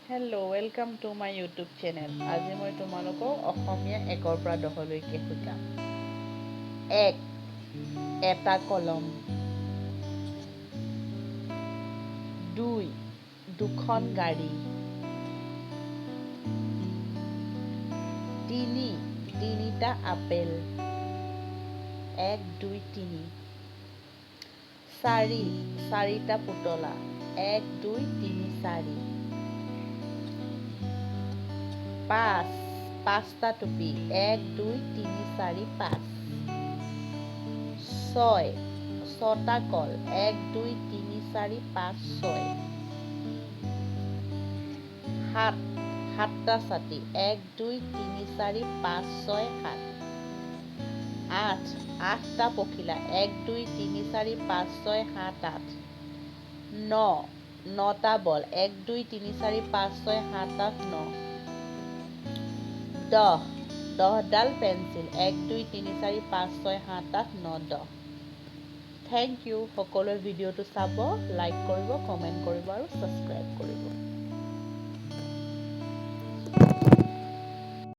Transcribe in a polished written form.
Hello, welcome to my YouTube channel. আজি মই তোমালোকক অসমীয়া 1ৰ পৰা 10লৈকে শিকাম। 1, এটা কলম। 2, দুখন গাড়ী। 3, তিনিটা আপেল। 1, 2, 3। 4, চাৰিটা পুতলা। 1, 2, 3, 4। 5, পাঁচটা টুপি। 1, 2, 3, 4, 5। 6, ছটা কল। 1, 2, 3, 4, 5, 6। 7, সাতটা ছাতি। 1, 2, 3, 4, 5, 6, 7। 8, আঠটা পখিলা। 1, 2, 3, 4, 5, 6, 7, 8। 9, নটা বল। 1, 2, 3, 4, 5, 6, 7, 8, 9। 10, 10ডাল পেঞ্চিল। 1, 2, 3, 4, 5, 6, 7, 8, 9, 10। Thank you. সকলোৱে ভিডিঅ'টো চাব, লাইক কৰিব, কমেণ্ট কৰিব আৰু ছাবস্ক্ৰাইব কৰিব।